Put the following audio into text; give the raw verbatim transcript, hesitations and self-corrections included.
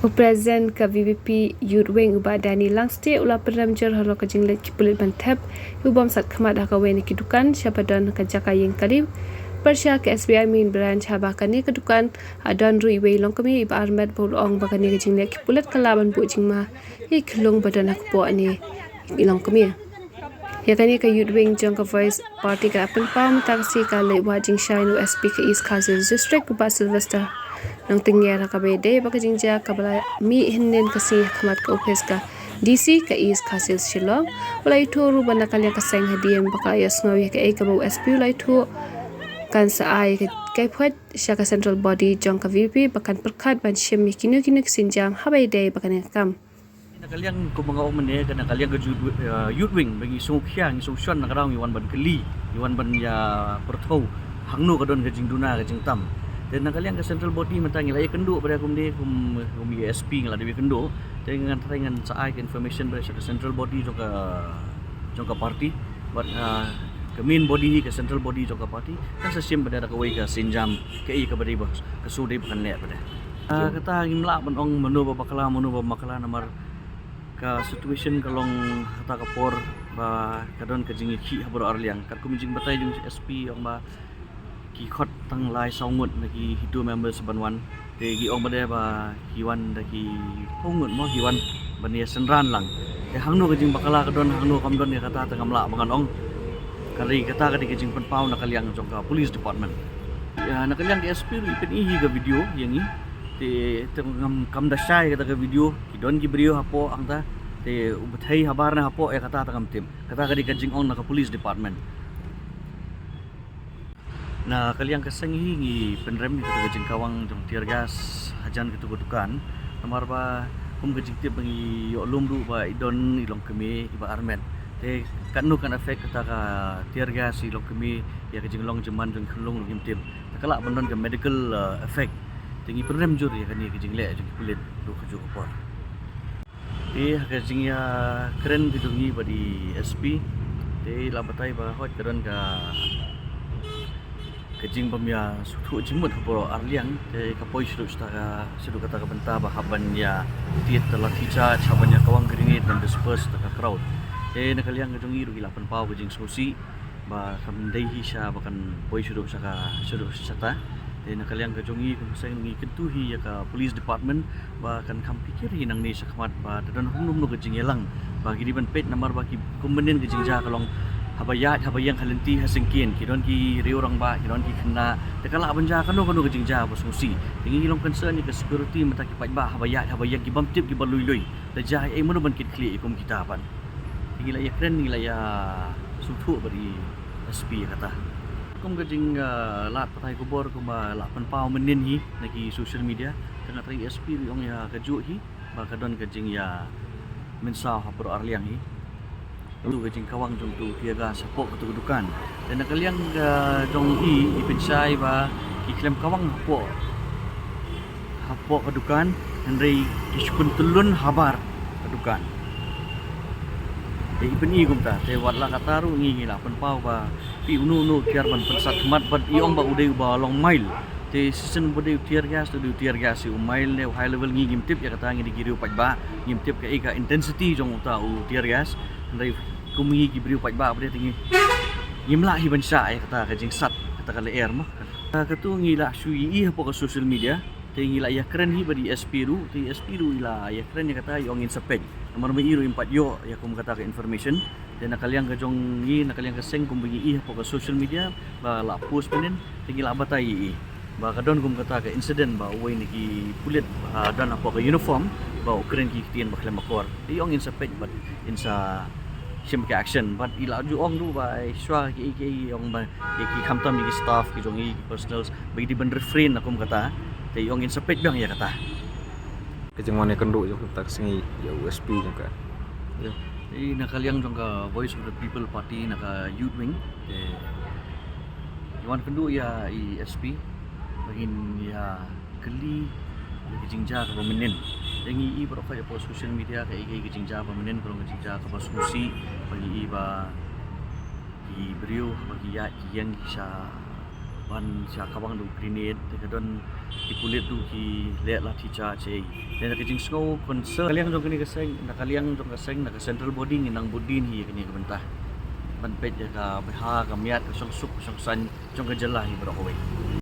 U President ka V P P Youth Wing u Bah Danny Langstieh u la pynrem jur halor ka jingleit ki pulit ban thep ïa u bym sat khmat ha kawei na ki dukan sha ba don ha ka jaka ïing kali pyrshah ka S B I Main Branch, haba kane ka dukan ha don ruh iwei i longkmie, i Bah Armet, ba u la ong ba kane ka jingleh ki pulit ka lah ban buh jingma ïa ki lung ba don ha kpoh ne i longkmie. Ïa kane ka Youth Wing jong ka Voice Party ka la pynpaw mynta ka sngi ka leit wad jingshai na u S P ka East Khasi Hills District u Bah Sylvester Nongtyngiar ha kaba ïadei bad ka jingjia kaba la mih hynnin ka sngi ha khmat ka ophis ka D C ka East Khasi Hills Shillong. U la ïathuh ruh ba na ka liang ka seng hadien ba ka ïohsngew ïa kaei kaba u S P u la ïathuh, kan sa ai ka kaiphoit sha ka central body jong ka V P P ba kan pyrkhat ban shim ïa kino kino ki sienjam haba ïadei bad kane ka kam. Na ka liang kumba nga ong mynne, ka na ka liang ka youth, uh, youth wing, ba ngi sngewkhia, ngi sngewshon na ka daw ngi wan ban kylli, ngi wan ban ïa pyrthew hangno ka don ka jingduna ka jingtam. Te na ka liang ka central body mynta ngi la ïakynduh bad kumne kum, kum ïa S P ngi la dep ïakynduh. Te ngan try ngan sa ai ka information bad sha ka central body jong ka, jong ka party. Bad, uh, ka main body hi, ka central body jong ka party kan sa shim bad da kawei ka sienjam kaei kaba dei ba ka shu dei ba kan leh bad. Ah, kata ngim lah ban ong mano ba bakla, mano ba bakla namar ka situation ka long kata ka por ba ka don ka jingïakhih ha baroh arliang. Katkum jingbatai jong S P ong ba ki khot tang lai saw ngut na ki HITO members ban wan. Te ki ong ba dei ba ki wan da ki phew ngut mo ki wan ban ïa synran lang. Te hangno ka jingbakla ka don, hangno kam don ïa kata te ngam lah ba ngan ong. Ka dei kata ka dei ka jingpynpaw na ka liang jong ka police department. Ïa, na ka liang ka S P ruh i pyni hi ka video ïa ngi. Te, te ngam, kam da shai kata ka video, ki don ki briew hapoh hangta. Te u bthei habar na hapoh ïa kata te ngam tip. Kata ka dei ka jingong na ka police department. Na ka liang ka seng hi ngi pynrem ïa kata ka jingkawang jong tear gas hajan katu ka dukan. Namar ba kum ka jingtip ba ngi ïoh lum ruh ba i don i longkmie i Bah Armet. Te katno kan affect kata ka tear gas i longkmie ïa ka jinglong jingman jong i khunlung ruh ngim tip. Te ka lah ban don ka medical, uh, effect. Te ngi pynrem jur ïa kane ka jingleh jong ki pulit ruh kajuh ka por. Te ha ka jingïakren ka jong ngi bad i S P te i la batai ba hooid ka don ka, ka jingbym ïasngewthuh jingmut ha baroh arliang, te ka poi shaduh shata ka, shaduh kata ka bynta ba hap ban ïa tied da lathi charge, hap ban ïakawang grenade ban disperse da ka crowd. Te na ka liang ka jong ngi ruh i la pynpaw ka jingsngewsih ba kam dei hi sha ba kan poi shaduh sha ka, shaduh shata. Te na ka liang ka jong ngi kum ka seng ngi kyntu hi ïa ka police department ba kan kham phikir hi nangne shakhmat ba da don kumno kumno ka jingïalang ba ki dei ban peit namar ba ki kum mynnin ka jingjia ka long haba ïaid haba ïeng ha lynti ha syngkien, ki don ki riew rangbah, ki don ki khynnah, te ka lah ban jia kano kano ka jingjia ba sngewsih. Te ngi long concern ïa ka security mynta ki paidbah haba ïaid haba ïeng ki bym tip ki ba lui lui. Te jia ei mano ban kit khlieh ïa kum kita pat. Ngi la ïakren, ngi la ïasngewthuh bad i S P ïa kata. Kum ka jing, ah, lad pathai khubor kumba la pynpaw mynnin hi na ki social media. Te nga trai S P ruh i ong ïa kajuh hi ba ka don ka jingïamynsaw ha baroh arliang hi. Tu ka jingkawang jong tu tear gas hapoh katu ka dukan. Te na ka liang ka jong i i pynshai ba ki khlem kawang hapoh hapoh ka dukan, hynrei ki shu pyntyllun habar ka dukan. Te i pyni kumta, te wat la kata ruh ngi ngi la pynpaw ba phi uno uno kiar ban pynsat khmat bad i ong ba u dei uba long mild. Te shisien ba dei u tear gas, te u dei u tear gas, u mild ne u high level ngi ngim tip ïa kata, ngi dei ki riew paidbah, ngim tip kaei ka intensity jong uta u tear gas. Hynrei kum ngi ki briew paidbah ba dei te ngi ngim lah hi ban shah ïa kata ka jingsat, kata ka lyer mo. Katu ngi la shu ïohi hapoh ka social media. Te ngi la ïakren hi bad i S P ruh, te i S P ruh i la ïakren ïa kata, i ong in sa peit. Namar ba i ruh im pat ïoh ïa kum kata ka information. Te na ka liang ka jong ngi, na ka liang ka seng kumba ngi ïohi hapoh ka social media ba la post mynnin, te ngi la batai ïa i ba ka don kum kata ka incident ba uwei na ki pulit, ah, don hapoh ka uniform ba u kren ki ktien ba khlem akor. Te i ong in sa peit bad in sa shim ka action bad i la ju ong ruh ba i shuwa ki, ki ong ba ïa ki khamtam ïa ki staff ki jong i, ki personals, ba i dei ban refrain na kum kata. Te i ong in sa peit biang ïa kata. Ka jingwan ïakynduh jong ka, ta ka sngi ïa u S P jong ka. Ïa. I na ka liang jong ka Voice of the People Party na ka Youth Wing. Te i wan kynduh ïa i S P ba ngin ïa kylli ïa ka jingjia kaba mynnin. Te ngi i baroh ka ïa post social media kaei kaei ka jingjia ba mynnin, ka long ka jingjia kaba sngewsih ba ngi i ba ki briew ba ki ïaid ki ïeng ki sha ban sha ka bang du grenade, te ka don ki pulit du ki leh lathi charge ei. Te na ka jingsngew concern, na ka liang jong kane ka seng, na ka liang jong ka seng, na ka central body ngi nang bud dien hi ïa kane ka bynta. Ban peit ïa ka bha ka miat, ka shongsuk ka shongsaiñ jong ka jylla hi baroh kawei.